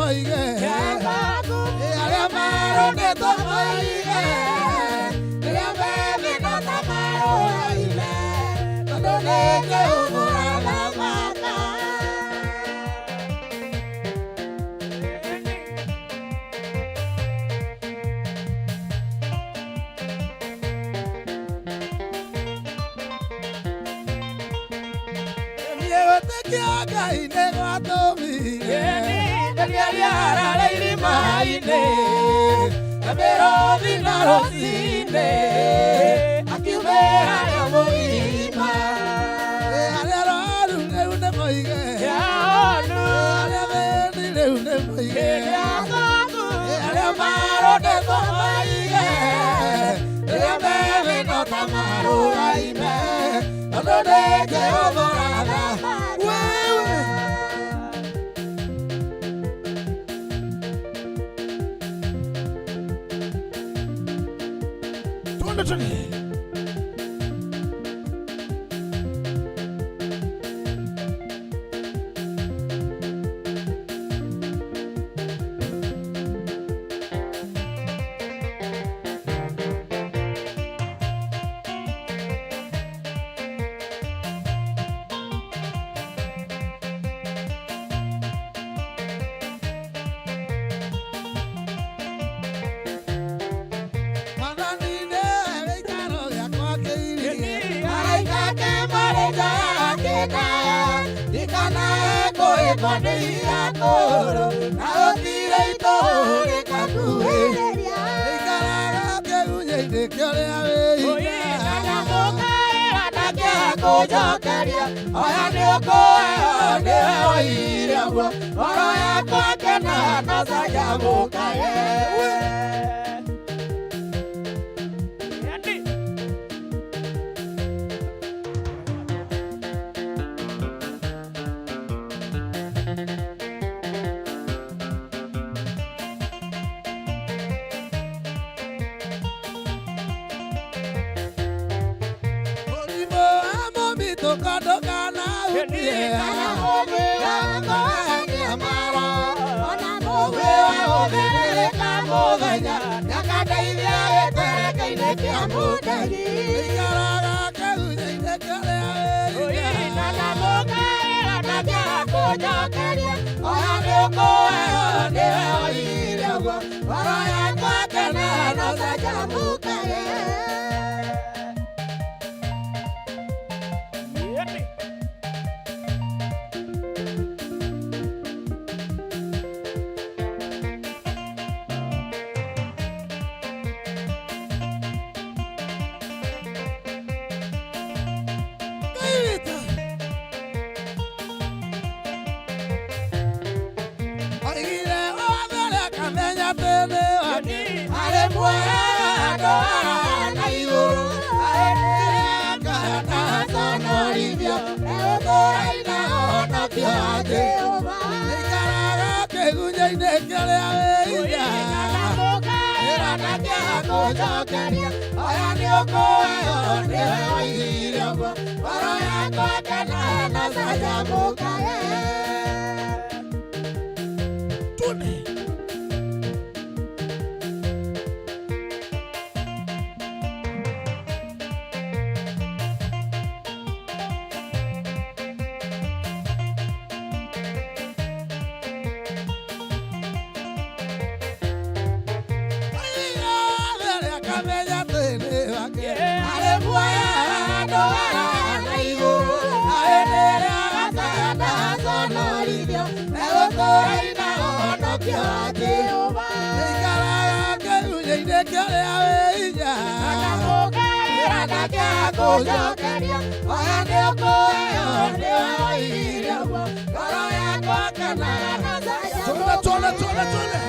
moige, arĩa marũndĩtwo moige, rĩrĩa methĩna ta marũraine, tondũ nĩ Jehova ũrathamaka. Niĩ gwĩtĩkia Ngai nĩ gwatũmire rĩrĩa rĩararĩ irima-inĩ, na mĩrũthi na rũcinĩ, akiumĩra rĩo mũgima. Arĩa arwaru rĩu nĩ moige, arĩa thĩni rĩu nĩ moige, arĩa marondetwo moige, rĩrĩa methĩna ta marũgaime, tondũ nĩ Jehova ũrathamaka. Wewe. Twende twende. Mwathani nĩwe gĩikaro gĩakwa kĩirige, araika ake marĩ nja ya kĩndaya, ndikanae kũhĩtwo nĩ irakũrũ, na gũtirĩ itũũrĩkakuhĩrĩria. Ikaraga kĩgunyĩ-inĩ kĩa ũrĩa wĩ hinya. Kũnjokeria oya nĩ ũkũheo nĩwe woigire ũguo ngoro yakwa kena na canjamũkage. Mũrimũ wa mũmitũko ndũkanahutie. Mũgwĩ wa gũthĩrĩrĩka mũthenya nĩakandeithia gĩtereke-inĩ kĩa mũtegi. Ikaraga kĩgunyĩ-inĩ kĩrĩa wĩ hinya. Oya nĩ ũkũheo nĩwe woigire ũguo ngoro yakwa kena na canjamũkage. Oigire othe arĩa akamenya atĩ nĩ wake, arĩ muoyo andũ na igũrũ, akanaconorithio, egũtũũra ũhonokio wa Jehova. Ikaraga kĩgunyĩ-inĩ kĩrĩa wĩ hinya. Ĩra na kĩaga kũnjokeria, oya nĩ ũkũheo nĩwe woigire ũguo, ngoro yakwa kena na canjamũkage. Twende. Akamenya atĩ nĩ wake, arĩ muoyo andũ na igũrũ, na hĩndĩ ĩrĩa agakanaconorithio, egũtũũra na ũhonokio wa Jehova. Ikaraga kĩgunyĩ-inĩ kĩrĩa wĩ hinya. Ĩra na kĩaga kũnjokeria, oya nĩ ũkũheo nĩwe woigire ũguo, ngoro yakwa kena na Twende, twende, twende, twende.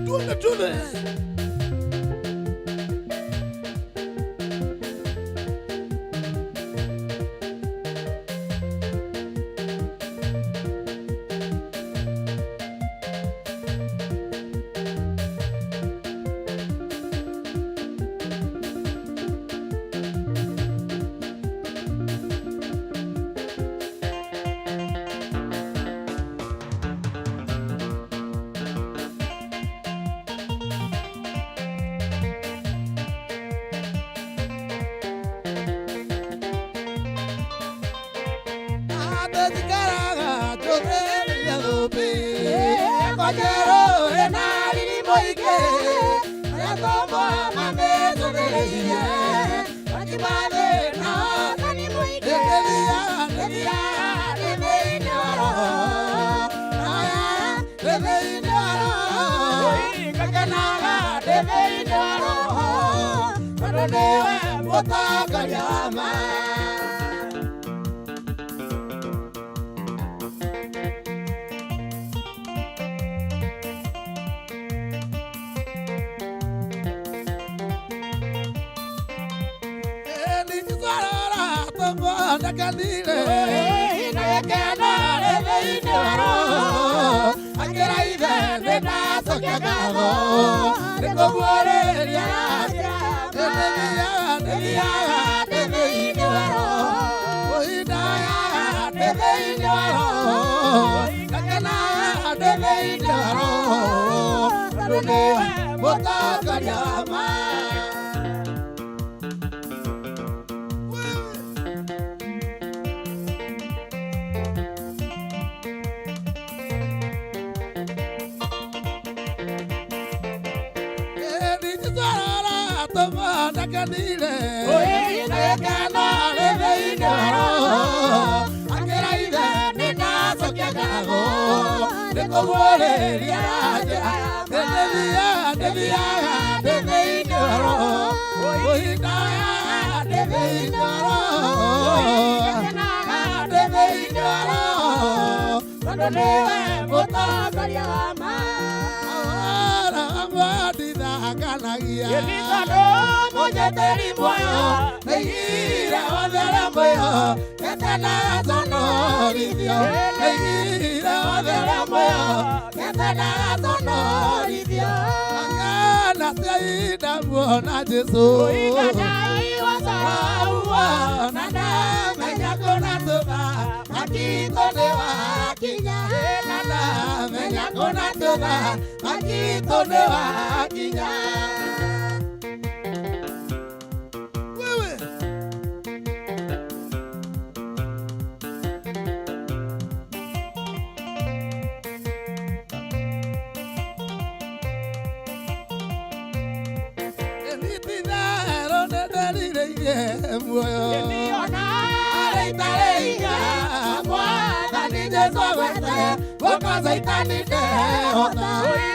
Twende, twende. Atetikaraga tũtheria thũmbĩ. Kwanjero ena riri mũingĩ, arĩa tombo mamĩtũthĩrĩirie. Makimathĩna, ndĩthiaga, ndĩthiaga ndĩ thĩinĩ wa Roho. Aya, ndĩ thĩinĩ wa Roho. Ngakenaga ndĩ thĩinĩ wa Roho, tondũ nĩwe mũtongoria wa ma. Ndakenire ndagĩkena rĩ thĩinĩ wa Roho, akĩra ithe nĩ ndacokia ngatho nĩ kũguũrĩria ndĩthiaga, ndĩthiaga ndĩ thĩinĩ wa Roho, ũhindayaga ndĩ thĩinĩ wa Roho, ngakenaga ndĩ thĩinĩ wa Roho, tondũ nĩwe mũtongoria wa ma. Ndakenire ndagĩkena rĩ thĩinĩ wa Roho, akĩra ithe nĩ ndacokia ngatho nĩ kũguũrĩria njĩra ndĩthiaga, ndĩthiaga ndĩ thĩinĩ wa Roho, ũhindayaga ndĩ thĩinĩ wa Roho, ndĩ thĩinĩ wa Roho, tondũ nĩwe mũtongoria wa ma. Ndithanganagia mũnyeteri muoyo nĩigire othe arĩa mwĩho ketanaga tonorithio, nĩigire othe arĩa mwĩho ketanaga tonorithio. Akana ciainda muona Jesũ na ndamenya kũna tũtha makitũ nĩ wakinya, na ndamenya kũna tũtha makitũ nĩ wakinya. Wewe. Nititherũ nĩnderirĩirie muoyo arĩitarĩinya Mwathani Jesũ agwete guoko Caitani ndehota,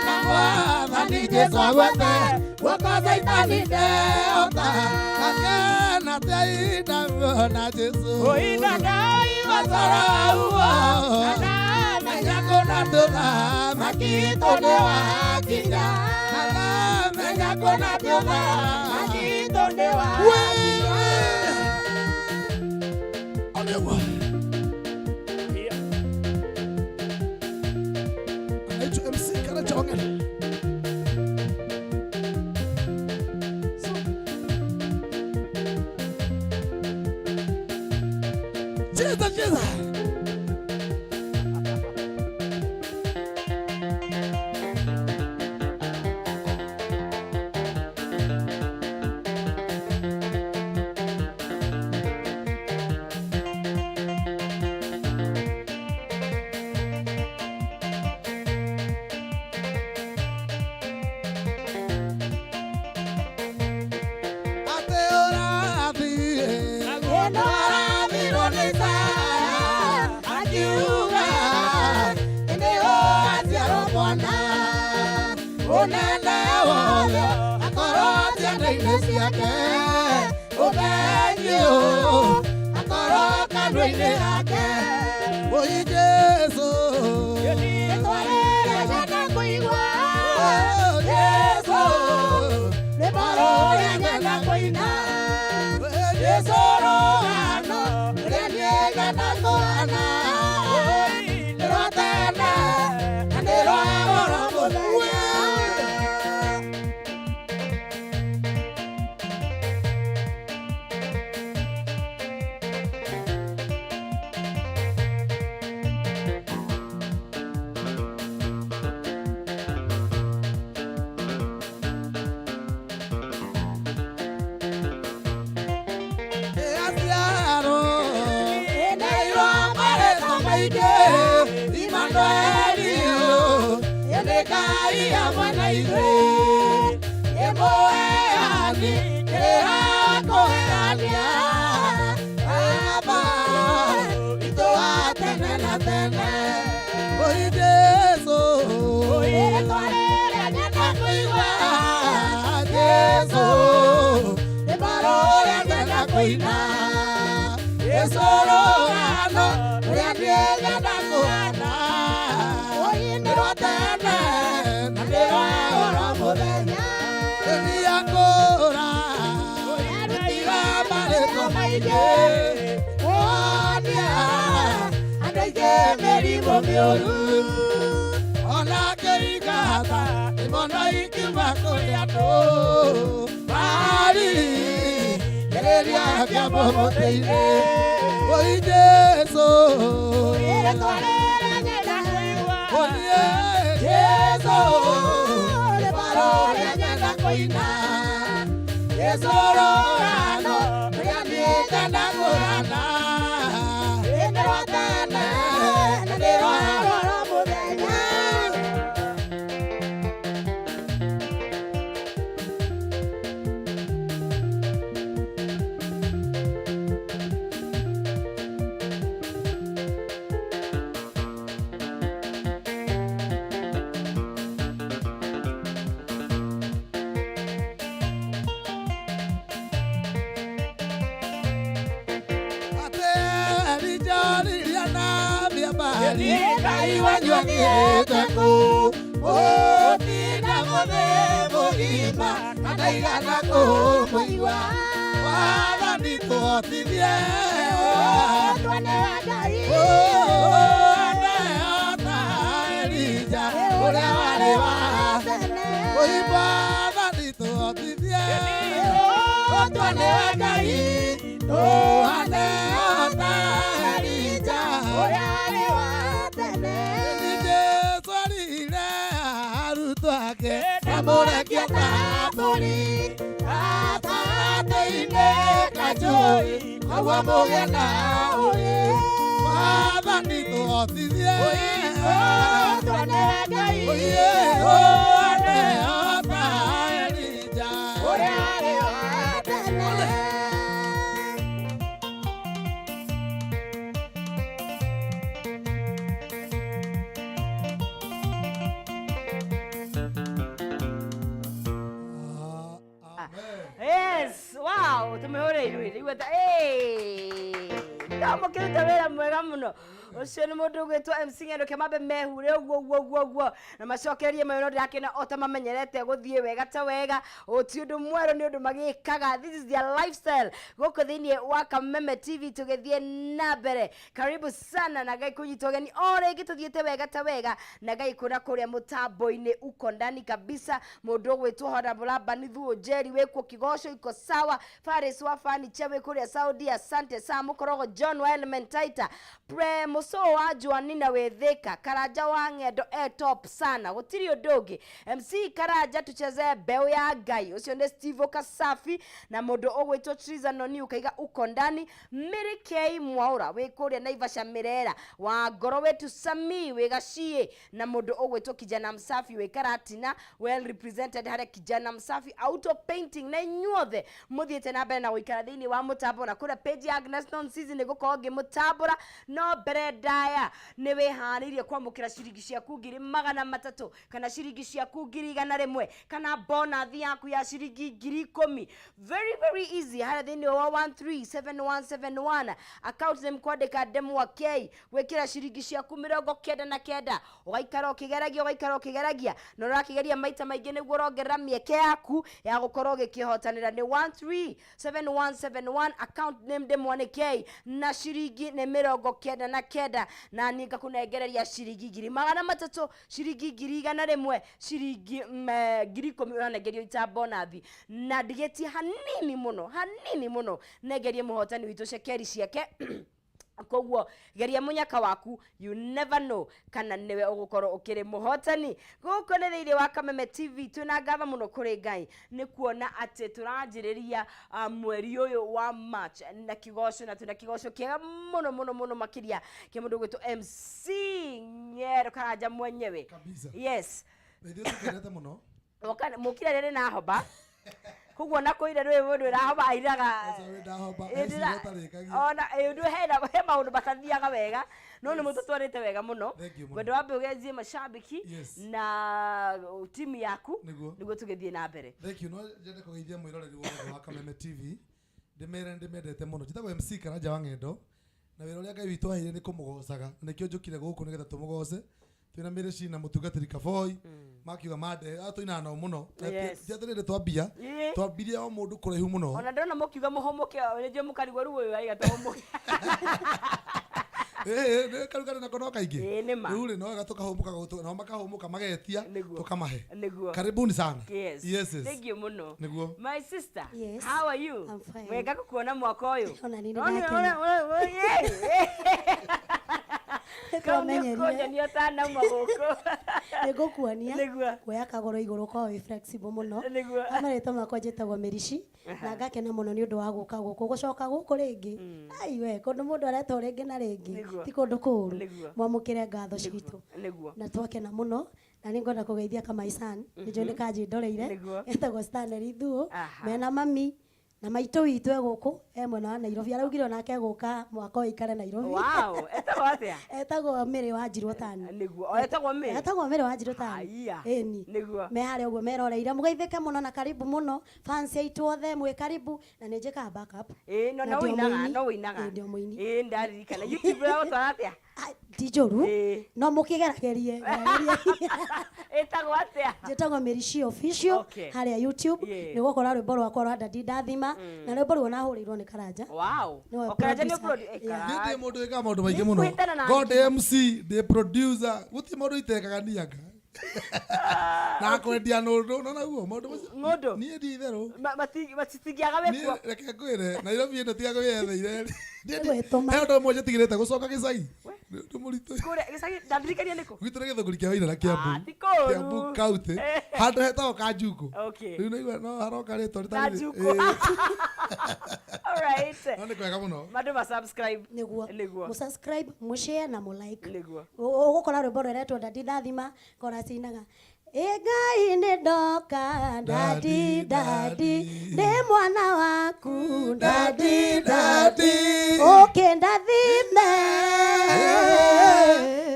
na Mwathani Jesũ agwete guoko Caitani ndehota. Ngakena tiainda muona Jesũ Macarauo menya kũna tũtha makitũ nĩ wakinya, na ndamenya kũna tũtha makitũ nĩ wakinya. Onewa. Anaitwa MC Karacha Wang'ana. So. Cheza, cheza. Atĩ ũrathiĩ ũrathirwo nĩ Isaya akiuga nĩho aciarwo mwana ũnene wothe akorwo ciana-inĩ ciake, ũmenyi akorwo kanua-inĩ gake. Oi Jesũ. Kũina Jesũ rũgano rũrĩa niĩ nyenda kũgana nĩ rwa tene na nĩ rwa goro mũthenya. Aciarwo nĩirwo marĩtwa maingĩ Imanueli nĩ Ngai hamwe na ithuĩ Ĩmũheani kĩrĩra kũheania Baba witũ wa tene na tene. Oi Jesũ, rĩĩtwa rĩrĩa nyenda kũigua Jesũ, rwĩmbo rũrĩa nyenda kũina Jesũ rũgano rũrĩa niĩ nyenda kũgana nĩ rwa tene na nĩ rwa oro mũthenya. Nĩakũra arutirwo marĩtwa maingĩ kũhonia andũ aingĩ mĩrimũ mĩũru ona kĩingata imono ikiuma kũrĩ andũ mari kĩrĩria kĩambo mũtĩ-inĩ. Oi Jesũ, rĩĩtwa rĩrĩa nyenda kũigua Oye Jesũ, rwĩmbo rũrĩa nyenda kũina Jesũ rũgano rũrĩa niĩ nyenda kũgana nĩ rwa tene na nĩ rwa goro mũthenya. Ngai wanyu athiĩte kũ ũtinda mũthĩ mũgima na ndaigana kũmũigua Wathani tũhotithie tuone wa Ngai Ũneota Elija ũrĩa warĩ wa tene. Oi Mwathani tũhotithie tuone wa Ngai Ũneota Elija ũrĩa warĩ wa tene. Nĩ Jesũ erire arutwo ake ndamũrekia ta mbũri gatagatĩ-inĩ ka njũũi koguo mũgĩe na ũũgĩ. Mwathani tũhotithie tuone wa Ngai Ũneota Elija ũrĩa warĩ wa tene. Yes, wow, tũmĩhũrĩirwo rĩu ata ndamũkĩruta wĩra mwega mũno. Ũcio nĩ mũndũ ũgwĩtwo MC Ng'endo kĩamambe mehure ũguo ũguo ũguo ũguo na macokerie mayo no ndĩrakena o ta mamenyerete gũthiĩ wega ta wega ti ũndũ mwerũ nĩ ũndũ magĩkaga. This is their lifestyle gũkũ thĩinĩ wa Kameme TV. Tũgĩthiĩ na mbere, karibu sana na Ngai kũnyita ũgeni o rĩngĩ tũthiĩte wega ta wega na Ngai kuona kũrĩa mũtambo-inĩ uko ndani kabisa. Mũndũ ũgwĩtwo Honorable Laban Thuo Njeri wĩkuo Kigoco iko sawa. Faris wa furniture wĩ kũrĩa Saudi, asante sana. Mũkorogo John wa Elementaita pre mũcũũ wa Joanina wĩ Thĩka. Karanja wa Ng'endo e top sana, gũtirĩ ũndũ ũngĩ. MC Karanja tuchezee mbeũ ya Ngai, ũcio nĩ Steve Kasafi. Na mũndũ ũgwĩtwo Triza Noni ukaiga uko ndani. Mary K Mwaura wĩ kũrĩa Naivasha Mĩrera wa ngoro wetu. Sami wĩ Gaciĩ na mũndũ ũgwĩtwo Kijana Msafi wĩ Karatina, well represented harĩa Kijana Msafi auto painting. Na inyuothe mũthiĩte na mbere na gũikara thĩinĩ wa mũtambo na kũrĩa page ya Agnes Non Season nĩ gũkorwo ngĩmũtambũra no mbere. ndagĩka ndaya nĩ wĩharĩirie kwamũkĩra ciringi ciaku 300,000 kana ciringi ciaku 100,000 kana bonathi yaku ya ciringi 10,000. Very very easy, harĩa thĩinĩ wa 137171 account name kwandĩka Ndemwa K, gwĩkĩra ciringi ciaku 99, ũgaikara ũkĩgeragia, ũgaikara ũkĩgeragia, na ũrakĩgeria maita maingĩ nĩguo ũrongerera mĩeke yaku ya gũkorwo ũgĩkĩhotanĩra. Nĩ 137171, account name Ndemwa nĩ K, na ciringi nĩ 99, na niĩ ngakũnengereria ciringi 300,000, ciringi 100,000, ciringi 10,000 ũranengerio ita bonathi. Na ndigĩtie hanini mũno, hanini mũno nengerie mũhotani witũ cekeri ciake. Koguo geria munyaka waku, you never know kana niwe ugukorwo ukiri muhotani. Guku ni thiini wa Kameme TV, twina ngatho muno kuri Ngai ni kuona ati turanjiriria mweri uyu wa March na kigoco, na twina kigoco kiega muno muno muno makiria kia mundu gwitwo MC Ng'ero Karanja mwenyewe. Kabisa. Yes. Na ithuĩ tũkenete mũno. Mukira rĩrĩ na hoba, koguo na kũire rwĩ mũndũ ĩrahoba airaga. Aca wĩ ndahoba, eciria ũtarĩkagia. Ona ũndũ hena he maũndũ matathiaga wega, no nĩ mũtũtwarĩte wega mũno. Thank you mũno. Ngwenda wambe ũgenjie mashabiki Yes. na timu yaku Nĩguo. nĩguo tũgĩthiĩ na mbere. Thank you. No nyende kũgeithia mwĩroreri wothe wa Kameme TV, ndĩmere ndĩmendete mũno. Njĩtagwo MC Karanja wa Ng'endo, na wĩra ũrĩa Ngai witũ aheire nĩ kũmũgocaga, na nĩkĩo njũkire gũkũ nĩgetha tũmũgoce. Twĩna Mĩrĩci na mũtungatĩri Kaboi, makiuga mande tũinaga nao mũno. Na ti atĩrĩrĩ twambia, twambirie o mũndũ kũraihu mũno. Ona ndona mũkiuga mũhũmũke, nĩnjũĩ mũkarigwo rĩu ũyũ aiga tũhũmũke. Nĩ kau karĩ nako no kaingĩ. Ĩĩ, nĩ ma. Rĩu rĩ, no wega tũkahũmũka gũtũ, nao makahũmũka magetia, tũkamahe. Nĩguo. Karibuni sana. Yes. Yes, yes. Thank you mũno. Nĩguo. My sister, Yes. how are you? I'm fine. Wega kukuona mwaka ũyũ. Ona niĩ nĩ Ona- ndakena. Kau nĩ Nĩkwamenyeria. ũkũnyonia ũtanauma gũkũ. Nĩngũkuonia. Nĩguo. Kuoya kagũrũ igũrũ ũkorwo wĩ flexible mũno. Nĩguo. Marĩtwa makwa njĩtagwo Mĩrici, na ngakena mũno nĩ ũndũ wa gũka gũkũ, gũcoka gũkũ rĩngĩ. Ai we, kũndũ mũndũ aretwo rĩngĩ na rĩngĩ. Nĩguo. Ti kũndũ kũũru. Nĩguo. Mwamũkĩre ngatho citũ. Nĩguo. Na twakena mũno, na nĩngwenda kũgeithia Kamaisan, nĩnjũĩ nĩ kanjĩndoreire. Nĩguo. Etagwo Stanley Thuo, Aha. mena mami na maitũ witũ e gũkũ, e mwena wa Nairobi. Araugire onake egũka mwaka ũyũ aikare Nairobi. Wow, etagwo atĩa? Etagwo Mĩrĩ wa Njirũ Tani. Nĩguo. O etagwo Mĩrĩ? Etagwo Mĩrĩ wa Njirũ Tani. Haiya. Ĩni. Nĩguo. Me harĩa ũguo meroreire. Mũgeithĩke mũno na karibu mũno. Fans aitũ othe mwĩ karibu, na nĩ njĩkaga backup. Ĩĩ, no Na no ndĩ o ũinaga, mũini. no ũinaga. Ĩĩ, ndĩ o mũini. Ĩĩ, ndaririkana. YouTube ĩragũtwara atĩa? Ti njũru. Ĩĩ. No mũkĩgeragerie, geragerie. Ĩtagwo atĩa? Njĩtagwo Mĩrici Official Okay. harĩa YouTube. Yeah. Nĩ ũgũkora rwĩmbo rwakwa rwa Dadi Ndathima, na rwĩmbo ruo nahũrĩirwo nĩ Karanja. Wow. Nĩwe O Karanja nĩ producer. Yeah. Niĩ ndĩ mũndũ wĩkaga maũndũ maingĩ mũno. Nĩngwĩtana na Ngo ndĩ MC, ndĩ producer, gũtirĩ maũndũ itekaga niĩ anga. Na kwendia nũndũ, nona guo maũndũ macio. Ng'ũndũ? Niĩ ndi itherũ. Matingĩaga wĩkuo. Niĩ reke ngwĩre, Nairobi ĩno tiga kwĩyetheire. Nĩgwĩtũma. He ũndũ ũmwe njĩtigĩrĩte gũcoka gĩcagi. Nĩ ũndũ mũritũ. Kũrĩa gĩcagi ndandirikania nĩkũ? Gwitũ nĩ Gĩthũngũri kĩa Wairara Kĩambu. Ah, ti kũũru. Kĩambu County. Handũ hetagwo Kanjungu. Okay. Rĩu naigua no haroka rĩtwa rĩtarĩ. Kanjungu. Ĩĩ. All right. No nĩ kwega mũno. Mandũ ma subscribe. Nĩguo. Nĩguo. Mũ subscribe, mũ share na mũ like. Nĩguo. Ũgũkora rwĩmbo rũretwo Dadi Ndathima, koracinaga Ĩ Ngai nĩ ndoka, dadi dadi, ndĩ mwana waku, dadi dadi, ũkĩndathime,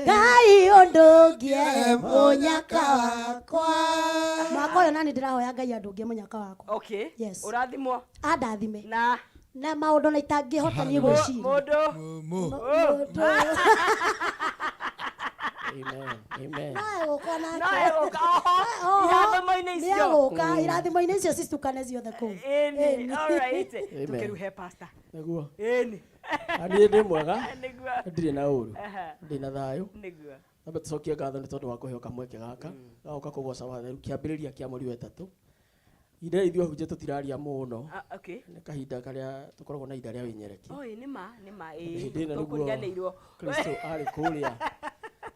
Ngai ũndũngie mũnyaka wakwa. Mwaka ũyũ nani ndĩrahoya Ngai andũngie mũnyaka wakwa. Okay. Yes. Ũrathimwo. Andathime. Na na maũndũ na itangĩhota niĩ gwĩciria. Mũndũ. Mũndũ. Amen. Amen. No egũka nake. No egũka, oho, Oho, irathimo-inĩ icio. nĩ egũka, irathimo-inĩ icio cicukane ciothe kũu. Ĩni, all right. Amen. Tũkĩruhe pastor. Nĩguo. Ĩni. Na niĩ ndĩ mwega. Nĩguo. Ndirĩ na ũru. Aha. Ndĩ na thayũ. Nĩguo. Nambe tũcokie ngatho nĩ tondũ wa kũheo kamweke gaka. Gagoka kũgoca watheru kĩambĩrĩria kĩa mweri wa ĩtatũ. Ihinda rĩrĩ ithuĩ ahunjia tũtiraria mũno. Ah, okay. Nĩ kahinda karĩa tũkoragwo na ihinda rĩa wĩnyereki. Oi, nĩ ma, nĩ ma, ĩĩ. Hĩndĩ ĩno nĩguo Tũkũriganĩirwo. Kristo arĩ kũrĩa.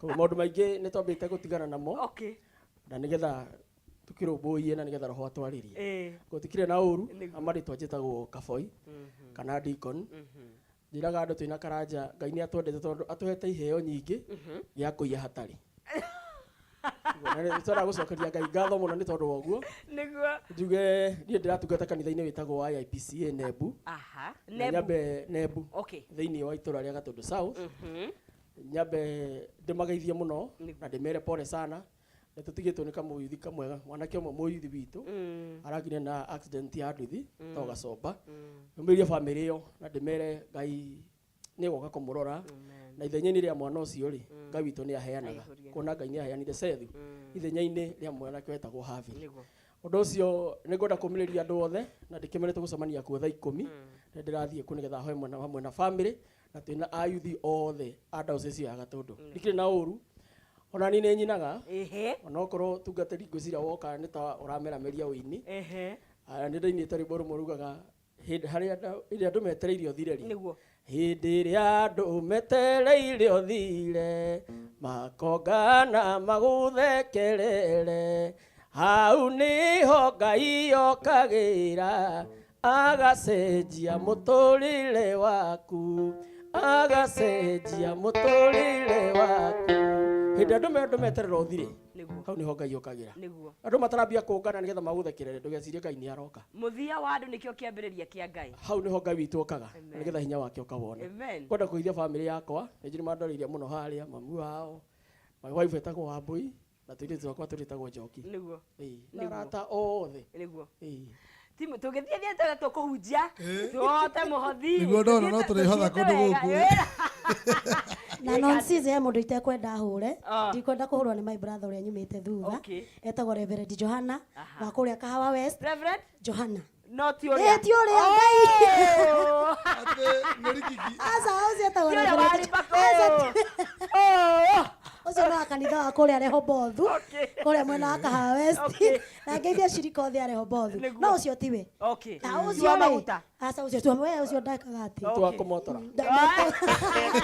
Koguo maũndũ maingĩ nĩ twambĩte gũtigana namo. Okay. Na nĩgetha tũkĩrũmbũiye na nĩgetha roho atwarĩrie. Ĩĩ. Gũtikĩrĩ na ũru, Nĩguo. ama rĩtwa njĩtagwo Kaboi kana Deacon. Njĩraga andũ twĩna Karanja, Ngai nĩ atwendete tondũ atũhete iheo nyingĩ gĩa kũiya hatarĩ. Na nĩ twendaga gũcokeria Ngai ngatho mũno nĩ tondũ wa ũguo. Nĩguo. Njuge niĩ ndĩratungata kanitha-inĩ wĩtagwo IIPCA Nebu. Aha. Na Nebu. nyambe Nebu. Okay. Thĩinĩ wa itũra rĩa Gatũndũ South. Nyambe ndĩmageithie mũno na ndĩmere pole sana. Nĩ tũtigĩtwo nĩ kamũyuthi kamwe, mwanake ũmwe mũyuthi witũ aragire na accident ya nduthi to gacomba. Nũmĩrie bamĩrĩ ĩyo na ndĩmere Ngai nĩ egũka kũmũrora na ithenya-inĩ rĩa mwana ũcio rĩ, Ngai witũ nĩ aheanaga. Aihũrie. Kuona Ngai nĩ aheanire Sethu ithenya-inĩ rĩa mwanake wetagwo Habili. Nĩguo. Ũndũ ũcio nĩ ngwenda kũmĩrĩria andũ othe na ndĩkĩmere tũgũcemania kuo thaa 10. Nĩ ndĩrathiĩ kuo nĩgetha hoe mwena hamwe na family na twĩna ayuthi othe a diocese ya Gatũndũ. Ndikĩrĩ na ũru, ona niĩ nĩ nyinaga, onokorwo tungatĩri ngwĩciria woka nĩ ta ũramerameria ũini. Nĩ ndainĩte rwĩmbo rũmwe rugaga hĩndĩ harĩa ĩrĩa andũ metereire ũthire rĩ. Nĩguo. Hĩndĩ ĩrĩa andũ metereire ũthire makongana magũthekerere, hau nĩho Ngai okagĩra agacenjia mũtũrĩre waku, agacenjia mũtũrĩre waku. Hĩndĩ andũ meterera ũthire, Nĩguo. hau nĩho Ngai okagĩra. Nĩguo. Andũ matarambia kũngana nĩgetha magũthekerere, ndũgecirie Ngai nĩ aroka. Mũthia wa andũ nĩkĩo kĩambĩrĩria kĩa Ngai. Hau nĩho Ngai witũ okaga Amen. nĩgetha hinya wake ũkawona. Amen. Kwenda kũgeithia bamĩrĩ yakwa, nĩ njũĩ nĩmandoreirie mũno harĩa, mamu wao, my wife etagwo Wambui na tũirĩtu twakwa tũrĩtagwo Njoki. Nĩguo. Ĩĩ, na Nĩguo. arata othe. Nĩguo. Ĩĩ. Timu tũgĩthiĩ thiĩ tũge tũkũhunjia tuote mũhothi. Nĩguo ndona no Tũthiĩte- tũrĩhotha tũthiĩte kũndũ wega. gũkũ. Na nonsense he mũndũ itekwenda hũre. Ah. Ndikwenda kũhũrwo nĩ my brother ũrĩa nyumĩte thutha. Okay. Etagwo Reverend Johana wa kũrĩa Kahawa West. Reverend Johana. No ti ũrĩa. Ĩ, ti ũrĩa, Ngai. Oh. Atĩ nĩ rikiki. Aca, ũcio etagwo Ti ũrĩa Reverend warĩ bako. Aca, Oh. ũcio no wa kanitha wa kũrĩa Rehobothu, Okay. kũrĩa mwena wa Kahawa West. Okay. Na ngeithia cirika othe a Rehobothu. Nĩguo. No ũcio tiwe. Okay. Na Ti ũcio wa rĩ, maguta. aca, ũcio tiwe, we ũcio ndekaga atĩ. Okay. Twa kũmotora.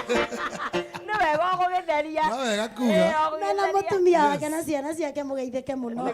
Nĩ wega ũgũgĩtheria. No wega kuga. Ĩ, ũgũgĩtheria. Mena mũtumia wake na ciana ciake mũgeithĩke mũno.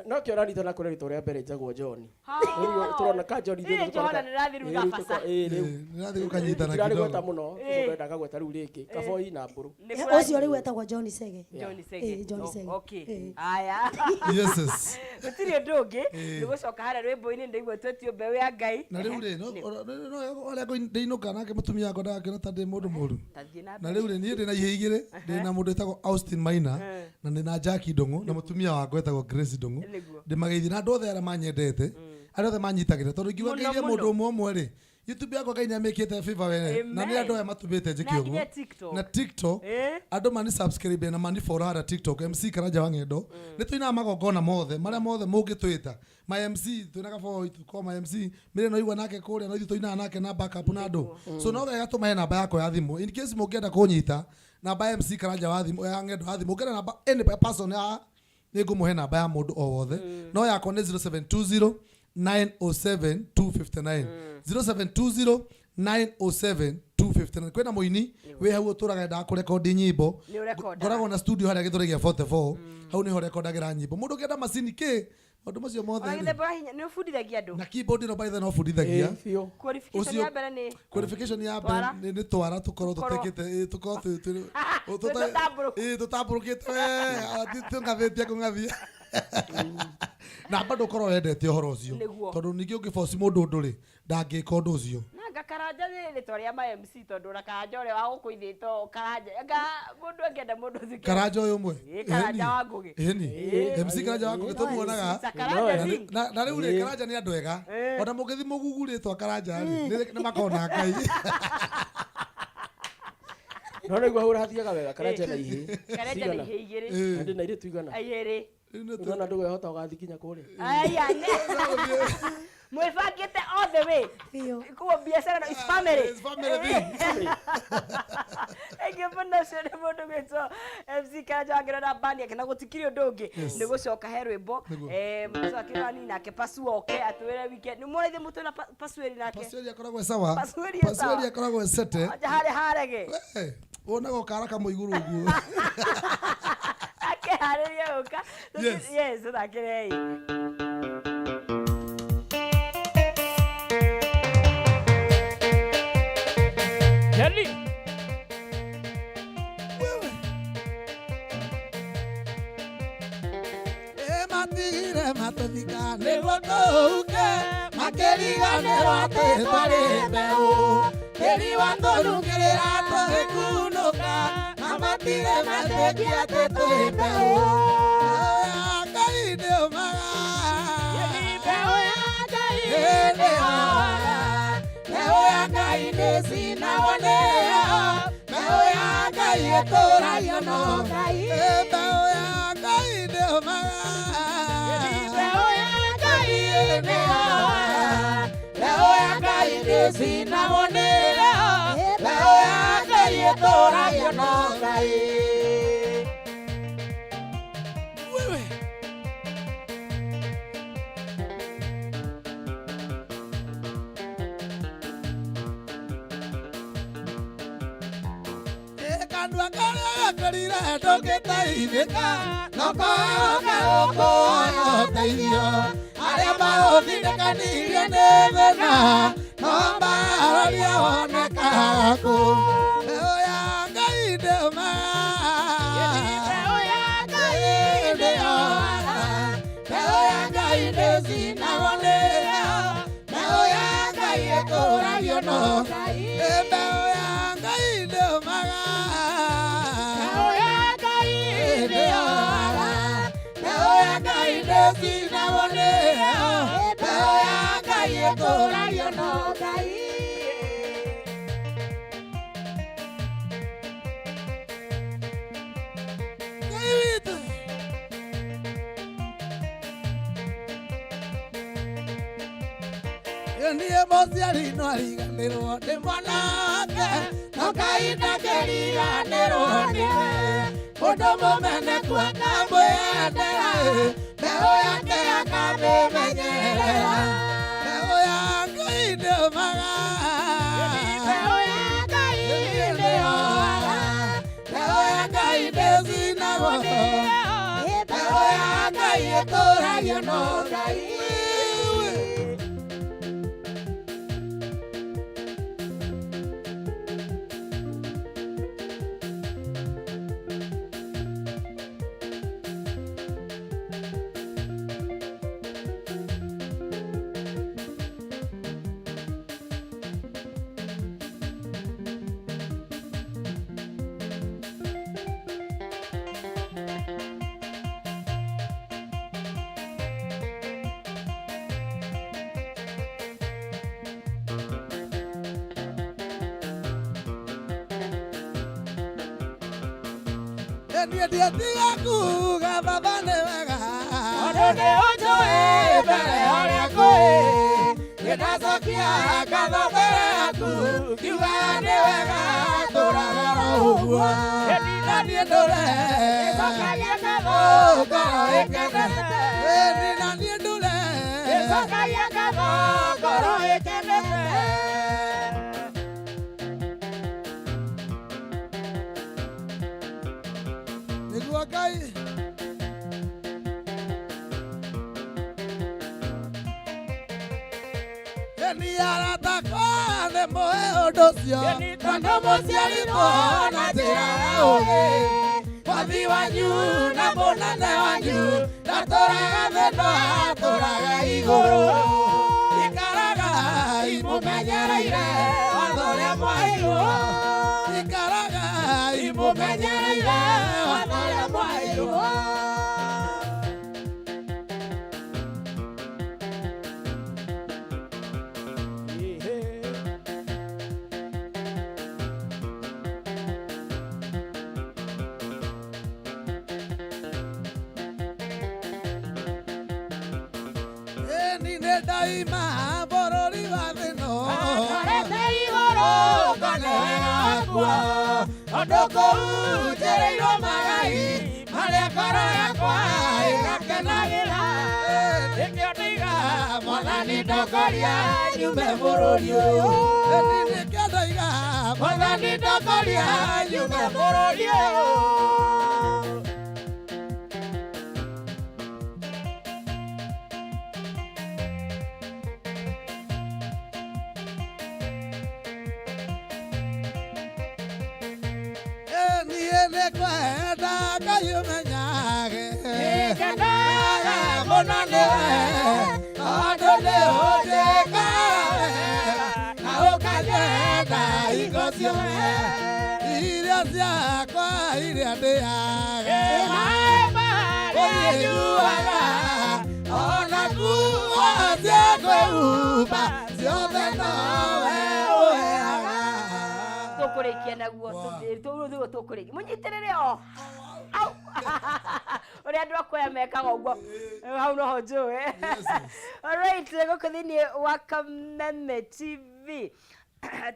No kĩo ũranyita kũrĩa rĩtwa rĩa mbere njagwo John. Ha. Rĩu tũrona ka John ithuĩ Rĩrĩ tũkoneka- John nĩrathiĩ rĩu Ĩĩ, rĩu gabaca. ĩĩ, rĩu. Nĩrathiĩ gũkanyitana Tũtirarĩgweta kidogo. mũno, ũcio ndenda kagweta rĩu rĩngĩ. Kaboi na mbũrũ. Nĩ kũra- Ũcio rĩu etagwo John Sege. John Sege. Ĩ, John Sege. Okay. Ĩ. Aya. Yes, yes. Gũtirĩ ũndũ ũngĩ Ĩ. nĩ gũcoka harĩa rwĩmbo-inĩ ndaigua twetio mbeũ ya Ngai. Na rĩu rĩ, no ũrĩa ndĩinũka nake mũtumia wakwa ndagakĩona ta ndĩ mũndũ mũru. Tathiĩ na Na mbere. rĩu rĩ, niĩ ndĩ na ihĩĩ igĩrĩ, ndĩ na mũndũ wĩtagwo Austin Maina na ndĩ na Jackie Ndung'u na mũtumia wakwa wĩtagwo Grace Ndung'u. Nĩguo. Ndĩmageithie na andũ othe arĩa manyendete, arĩa othe manyitagĩrĩra, tondũ ingiuga Mũno, ngeithie mũno. mũndũ ũmwe ũmwe rĩ, YouTube yakwa Ngai nĩamĩkĩte favor wene, na nĩ Amen. andũ aya matũmĩte njĩke Na ũguo. nginya TikTok. Na TikTok, Ĩ. andũ mani subscribe na mani follow harĩa TikTok, MC Karanja wa Ng'endo. Nĩ tũinaga magongona mothe, marĩa mothe mũngĩtwĩta. My MC, twĩna Kaboi, tũkorwo my MC, Mĩrĩ no igua nake kũrĩa, no ithuĩ tũinaga nake na backup na andũ. So no wega tũmahe namba yakwa ya thimũ. In case mũngĩenda kũnyita, namba ya MC Karanja wa thimũ, ya Ng'endo wa thimũ, ũngĩenda namba any person ya, nĩ ngũmũhe namba ya mũndũ o wothe. No yakwa nĩ 0720 907 259. 0720 907 259. Kwĩna mũini wĩ hau ũtũraga endaga kũrekondi nyĩmbo. Nĩ ũrekondaga. Ngoragwo na studio harĩa Gĩthũri gĩa 44. Hau nĩho rekondagĩra nyĩmbo. Mũndũ ũngĩenda macini kĩ, maũndũ macio mothe Ona rĩ. gĩthemba wa hinya nĩ ũbundithagia andũ. Na keyboard ĩno by the way no bundithagia. Ĩĩ, biũ. Qualification Ũcio- ya mbere nĩ Qualification ya mbere Twara. nĩ twara tũkorwo Tũkorwo. tũtĩkĩte, ĩ, tũkorwo Twĩ tũtambũrũku. ĩ, tũtambũrũkĩte we, tũng'athĩtie kũng'athia. Na bado ũkorwo wendete ũhoro ũcio. Nĩguo. Tondũ ningĩ ũngĩboci mũndũ ũndũ rĩ, ndangĩka ũndũ ũcio. Na anga Karanja nĩ rĩtwa rĩa ma MC tondũ ona Karanja ũrĩa wa gũkũithĩtwo Karanja anga mũndũ angĩenda mũndũ ũcio Karanja ũyũ ũmwe. Ĩ, Karanja wa Ngũgĩ. Ĩni. Ĩ. MC Karanja wa Ngũgĩ tũmuonaga. Sa Karanja Na Singh. na rĩu rĩ, Karanja nĩ andũ ega. Ona mũngĩthiĩ mũgugu rĩtwa Karanja rĩ, nĩ makona Ngai. No nĩguo hau ũrathiaga wega, Karanja na ihĩĩ. Karanja na Cigana? ihĩĩ igĩrĩ. Na ndĩ na airĩtu igana. Igĩrĩ. Rĩu nĩ Ũrona ndũgehota ũgathiĩ nginya kũrĩa. Aya, nĩ. Mwĩbangĩte all the way. Biũ. Kuo biacara no is family. It's family thing. Thank you mũno ũcio nĩ mũndũ gwĩtwo MC Karanja wa Ng'endo na band yake na gũtikĩrĩ ũndũ ũngĩ nĩ gũcoka he rwĩmbo. Nĩguo. Mũndũ akĩrora nini nake Pasu oke atwĩre weekend. Nĩ mũraithĩ mũtwe na Pasueri nake. Pasueri akoragwo e sawa. Pasueri e sawa. Pasueri akoragwo e sete. Anja harĩa harege. We, wonaga ũkara kamwe igũrũ ũguo. Akĩharĩria gũka. Yes. Yes, tũthakĩrei. Kelly. Ĩ, matigire matũthika nĩguo tũhuke, makĩriganĩrwo atĩ twarĩ mbeũ. Tĩri watũnungĩrĩra tũgĩkunũka, na Gũtirĩ metĩkia atĩ twĩ mbeũ. Mbeũ ya Ngai ndĩũmaga. Mbeũ ya Ngai Nĩyoga. Mbeũ ya Ngai ndĩcinagwo nĩyo. Mbeũ ya Ngai ĩtũragio no Ngai. Mbeũ ya Ngai ndĩũmaga. Mbeũ ya Ngai nĩyoga. Mbeũ ya Ngai ndĩcinagwo nĩyo. Mbeũ ya Ngai ĩtũragio no Ngai. Wewe. Kanua karĩa gakũrire ndũngĩteithĩka, no koga ũkũhoya ũteithio. Arĩa maũtindĩkanirie nĩ thĩna, no mararia wonekaga kũ. Mbeũ ya Ngai ndĩũmaga. Mbeũ ya Ngai ndĩyoga. Mbeũ ya Ngai ndĩcinagwo nĩyo. Mbeũ ya Ngai ĩkũragio no Ngai. Mbeũ ya Ngai ndĩũmaga. Mbeũ ya Ngai ndĩyoga. Mbeũ ya Ngai ndĩcinagwo nĩyo. Mbeũ ya Ngai ĩkũragio no Ngai. Ngai witũ. Niĩ mũciari no ariganĩrwo nĩ mwana wake, no Ngai ndangĩriganĩrwo nĩwe. Mũndũ mũmeneku akamwĩendera, mbeũ yake akamĩmenyerera. Mbeũ ya Ngai ndĩũmaga. Mbeũ ya Ngai ndĩyoga. Mbeũ ya Ngai ndĩcinagwo nĩyo. Mbeũ ya Ngai ĩtũragio no Ngai. Niĩ ndiatiga kuga baba nĩ wega. Tondũ nĩ ũnjũĩ mbere ya ũrĩa ngũĩ, nĩndacokia ngatho mbere yaku, ngiuga nĩ wega tũraga ro ũguo. Na niĩ ndũre. Nĩcokagia ngatho ngoro ĩkenete. Ĩni na niĩ ndũre. Nĩcokagia ngatho ngoro ĩkenete. Nĩguo Ngai. Ĩni aratakwa nĩ mũhe ũndũ ũcio, Tondũ mũciarirwo na njĩra ya ũũgĩ, mwathi wanyu na mũnene wanyu ndatũraga thĩ no atũraga igũrũ. Ikaraga imũmenyereire watho ũrĩa mwaheirwo. Ikaraga Imũmenyereire watho ũrĩa mwaheirwo. Ĩni nĩ ndaima bũrũri wa thĩ no. Ndorete igũrũ ngone wega wakuo, tondũ kũu njĩrĩirwo magai marĩa ngoro yakwa ĩgakenagĩra. Nĩkĩo ndoiga Mwathani ndongoria nyume bũrũri ũyũ. Ĩni nĩkĩo ndoiga Mwathani ndongoria nyume bũrũri ũyũ. Niĩ nĩngwenda Ngai ũmenyage. Nĩngenaga mũno nĩwe, tondũ nĩ ũnjĩkaga wega, na ũkanyenda hingo ciothe. Irio ciakwa iria iria ndĩaga ũnyuaga ona nguo cia kwĩhumba ciothe nowe ũheaga. Tũkũrĩkia naguo tũguo tũkũrĩkia mũnyitĩrĩre o au ũrĩa andũ akwaya mekaga ũguo hau noho njũĩ. Alright, gũkũ thĩinĩ wa Kameme TV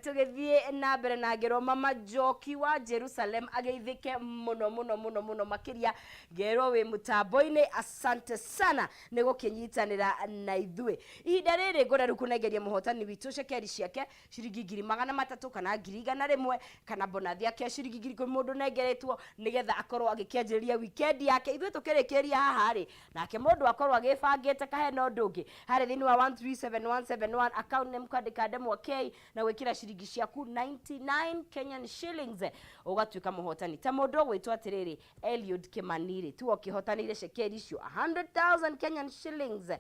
tũgĩthiĩ na mbere na ngerwo Mama Njoki wa Jerusalem ageithĩke mũno mũno mũno mũno makĩria ngerwo wĩ mũtambo-inĩ. Asante sana nĩ gũkĩnyitanĩra na ithuĩ ihinda rĩrĩ. Ngwenda rĩu kũnengeria mũhotani witũ cekeri ciake ciringi 300,000 kana 100,000 kana bonathi yake ya ciringi 10,000 mũndũ nengeretwo nĩgetha akorwo agĩkĩanjĩrĩria weekend yake. Ithuĩ tũkĩrĩkĩria haha rĩ, nake mũndũ akorwo agĩbangĩte kahena ũndũ ũngĩ harĩ thĩinĩ wa 137171 account name kwandĩka ndemwa K na gwĩkĩra ciringi ciaku 99 Kenyan shillings ũgatuĩka mũhotani ta mũndũ ũgwĩtwo atĩrĩrĩ Eliud Kimani rĩ tuo ũkĩhotanĩire cekeri icio 100,000 Kenyan shillings,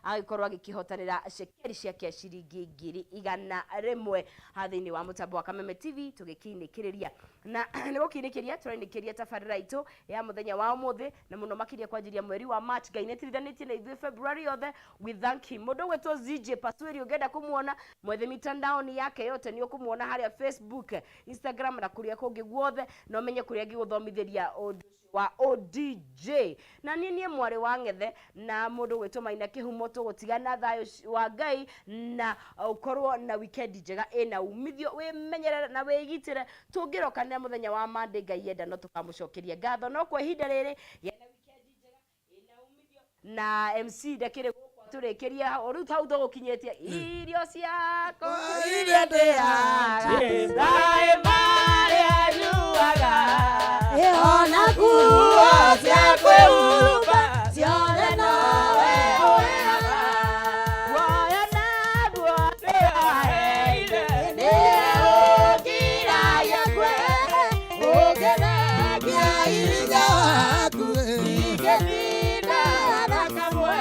agĩkorwo agĩkĩhotanĩra cekeri ciake ciringi 100,000 ha thĩinĩ wa mũtambo wa Kameme TV. Tũgĩkĩinĩkĩrĩria na nĩ gũkĩinĩkĩria tũrainĩkĩria tabarĩra itũ ya mũthenya wa ũmũthĩ na mũno makĩria kwanjĩria mweri wa March. Ngai nĩtirithanĩtie na ithuĩ February yothe, we thank him. Mũndũ ũgwĩtwo ZJ Pasweri, ũngĩenda kũmuona mwethe mitandaoni yake yote nĩ ũkũmuona harĩa Facebook, Instagram na kũrĩa kũngĩ guothe, na ũmenye kũrĩa angĩgũthomithĩria ũndũ wa ODJ. Na niĩ niĩ mwarĩ wa ng'ethe na mũndũ gwĩtwo Maina Kĩhumo tũgũtigana thayũ wa Ngai na ũkorwo na weekend njega ĩna umithio. Wĩmenyerere na wĩgitĩre. Tũngĩrokanĩra mũthenya wa Monday Ngai enda no tũkamũcokeria ngatho, no kwa ihinda rĩrĩ gĩa na weekend njega ĩna umithio. Na MC ndakĩrĩ gũkũ atũrĩkĩria hau rĩu hau tũgũkinyĩtie irio ciakwa iria ndĩaga, maĩ marĩa nyuaga, ona nguo cia kwĩhumba ciothe nowe ũheaga. Muoyo naguo nĩwaheire. Nĩũkiragia kwe ũngenagia hinya waku. Ingĩthinda na kamwe.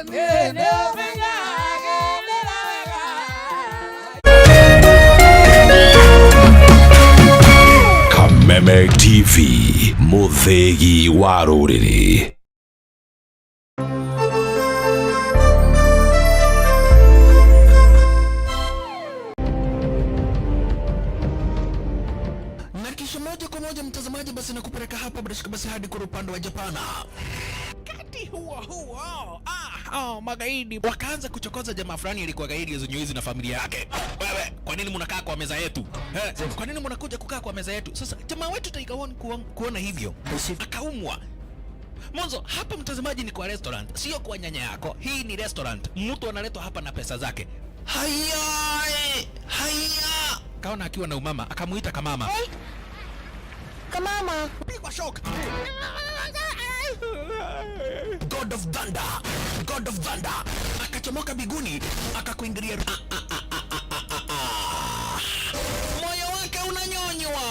Niĩ nĩũmenyagĩrĩra wega. Kameme TV, mũthĩgi wa rũrĩrĩ. Na kisha moja kwa moja mtazamaji, basi nakupeleka hapa bila shaka basi hadi kwa upande wa Japana. Wakati huo huo, magaidi wakaanza kuchokoza jamaa fulani alikuwa gaidi zenye na familia yake. Wewe, kwa nini mnakaa kwa meza yetu? Kwa nini mnakuja kukaa kwa meza yetu? Sasa jamaa wetu Tiger One kuona hivyo akaumwa. Mwanzo hapa mtazamaji ni kwa restaurant, sio kwa nyanya yako. Hii ni restaurant, mtu analetwa hapa na pesa zake. Haya, haya, kaona akiwa na umama akamuita kamama. Kamama. Pigwa shock. God of Thunder, God of Thunder akachomoka biguni akakuingilia. Ah, ah, ah, ah, ah, ah, ah. Moyo wake unanyonywa.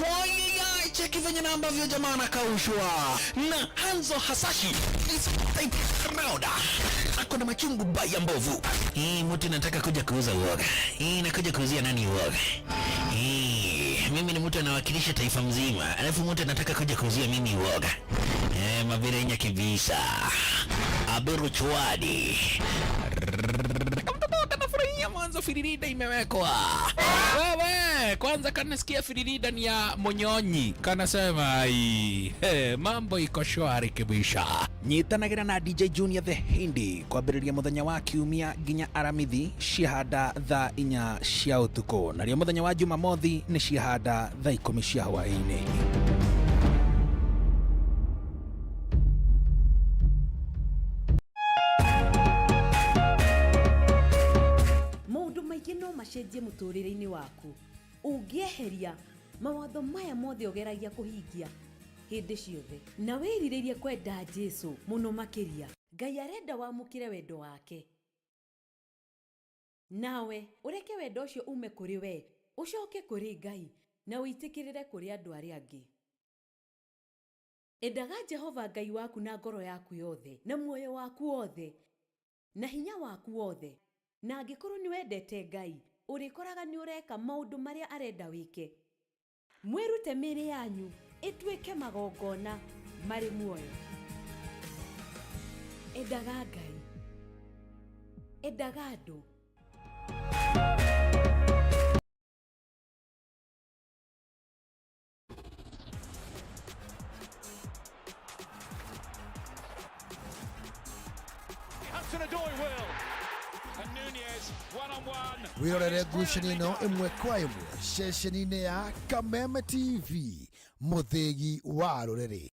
Wayaya, cheki venye na ambavyo jamaa anakaushwa na Hanzo Hasashi is type round. Ako na machungu baya mbovu. Hii mtu nataka kuja kuuza uoga. Hii nakuja kuuzia nani uoga? Hii mimi ni mtu anawakilisha taifa mzima, alafu mtu anataka kuja kuuzia mimi uoga. Maberenya kibisa. Aberu chwadi. Kamtoto kanafurahia mwanzo firirida imewekwa. Wewe, kwanza kanasikia firirida ni ya Monyonyi. Kanasema ai, hey, mambo iko shwari kibisha. Nyitanagira na DJ Junior the Hindi kwambĩrĩria mũthenya wa kiumia nginya aramithi ciahanda thaa 4 cia ũtukũ, narĩo mũthenya wa jumamothi nĩ ciahanda thaa 10 cia hwaĩ-inĩ. Maũndũ maingĩ no macenjie mũtũrĩre-inĩ waku ũngĩeheria mawatho maya mothe ũgeragia kũhingia hĩndĩ ciothe na wĩrirĩrie kwenda Jesu mũno makĩria. Ngai arenda wamũkĩre wendo wake nawe ũreke wendo ũcio ume kũrĩ we ũcoke kũrĩ Ngai na ũitĩkĩrĩre kũrĩ andũ arĩa angĩ. Endaga Jehova Ngai waku na ngoro yaku yothe na muoyo waku wothe na hinya waku wothe, na angĩkorwo nĩ wendete Ngai. Ũrĩkoraga nĩ ũreka maũndũ marĩa arenda wĩke. Mwĩrute mĩĩrĩ yanyu ĩtuĩke magongona marĩ muoyo. Endaga Ngai. Endaga andũ. Wĩrorere ngucanio ĩno ĩmwe kwa ĩmwe ceceni-inĩ ya Kameme TV, mũthĩgi wa rũrĩrĩ.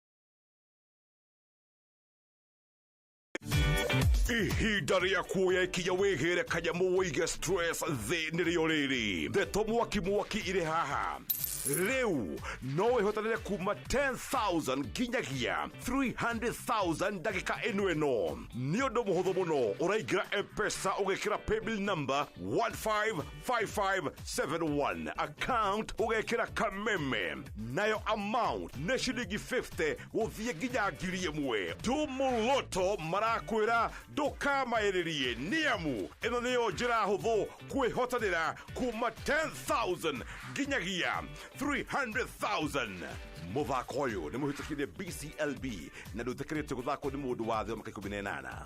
Ihinda rĩa kuoya ikinya wĩgĩre kanyamũ wĩige stress thĩ nĩrĩo rĩrĩ. Ndeto mwaki mwaki irĩ haha. Rĩu no wĩhotanĩre kuma 10,000 nginyagia 300,000 ndagĩka ĩno ĩno. Nĩ ũndũ mũhũthũ mũno, ũraingĩra M-Pesa ũgekĩra paybill number 155571, account ũgekĩra Kameme, nayo amount nĩ ciringi 50 gũthiĩ nginya 1,000. Tumuloto marakwĩra ndũkamaĩrĩrie, nĩamu ĩno nĩyo njĩra hũthũ kwĩhotanĩra kuma 10,000 nginyagia 300,000. Mũthako ũyũ nĩ mũhĩtũkire BCLB na ndũtĩkĩrĩtio gũthakwo nĩ mũndũ wa thĩ wa mĩaka 18.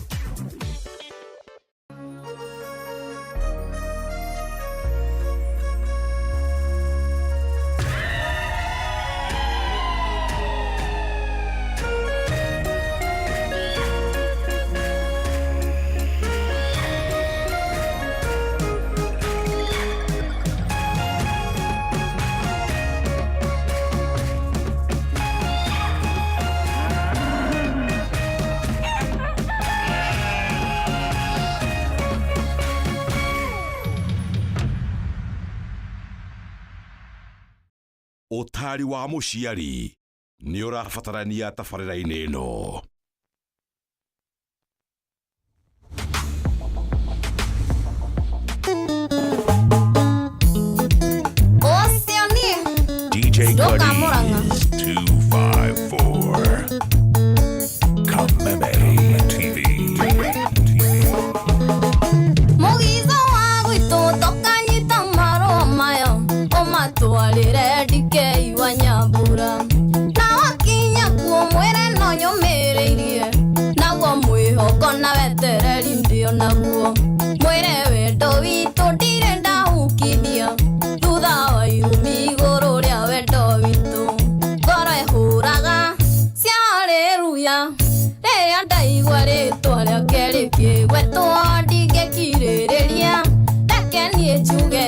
Ũtari wa mũciari nĩ ũrabatarania tabarĩra-inĩ ĩno. Ũcio niĩ DJ Ndũkamũrang'a. Goodies 254 Kameme TV. Mũgizo wa gwitũ tũkanyita marũa mayo ũmatwarĩre ndikei wa Nyambura, na wakinya kuo mwĩre no nyũmĩrĩirie, naguo mwĩhoko na wetereri ndio naguo, mwĩre wendo witũ ndirĩ ndahukithia thutha wa irumi igũrũ rĩa wendo witũ, ngoro ĩhũraga cia haleluya rĩrĩa ndaigua rĩtwa rĩake rĩkĩgwetwo, ndingĩkirĩrĩria, reke niĩ njuge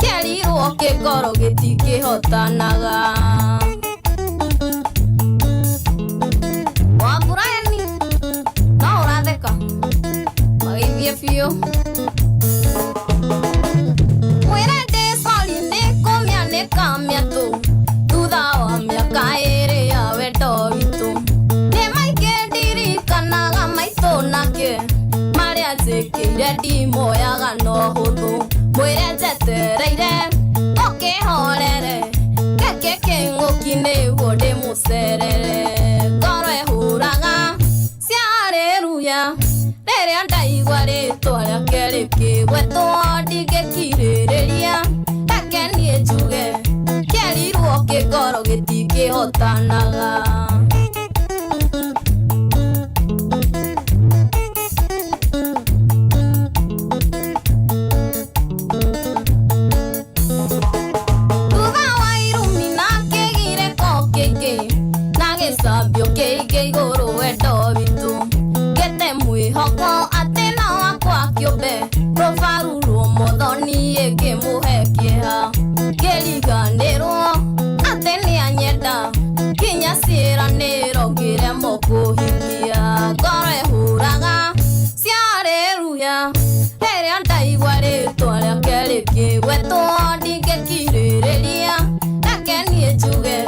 kĩerirwo kĩngoro gĩtikĩhotanaga. Wamburaeni no ũratheka magĩthiĩ biũ, mwĩre ndĩ sori nĩ kũmĩanĩka mĩatũ thutha wa mĩaka ĩrĩ ya wendo witũ, nĩ maingĩ ndirikanaga maitũ nake marĩa njĩkĩire ndimoyaga no hũthũ, mwĩre njetereire ũkĩhorere gĩkĩ kĩng'ũki nĩguo ndĩmũcerere, ngoro ĩhũraga cia haleluya rĩrĩa ndaigua rĩtwa rĩake rĩkĩgwetwo, ndingĩkirĩrĩria, reke niĩ njuge kĩerirwo kĩngoro gĩtikĩhotanaga. Thutha wa irumi na kĩgirĩko kĩingĩ na gĩcambio kĩingĩ igũrũ wendo witũ, ngĩte mwĩhoko atĩ no wakwa kĩũmbe, rũbaru rũmotho niĩ ngĩmũhe kĩeha, ngĩriganĩrwo atĩ nĩanyenda nginya ciĩranĩro ngĩremwo kũhingia, ngoro ĩhũraga cia haleluya rĩrĩa ndaigua rĩtwa rĩake rĩkĩgwetwo, ndingĩkirĩrĩria, reke niĩ njuge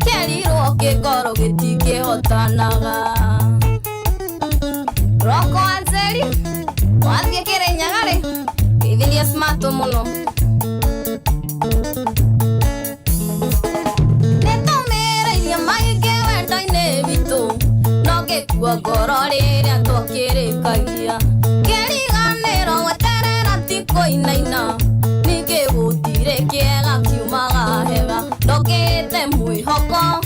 kĩerirwo kĩngoro gĩtikĩhotanaga. Roko wa Njeri wathiĩ Kĩrĩnyaga rĩ, geithĩria smart mũno. Nĩtũmĩrĩirie maingĩ wendo-inĩ witũ, no ngĩkua ngoro rĩrĩa twakĩrĩkagia, kĩriganĩro gweterera ti kũinaina, Mwĩhoko.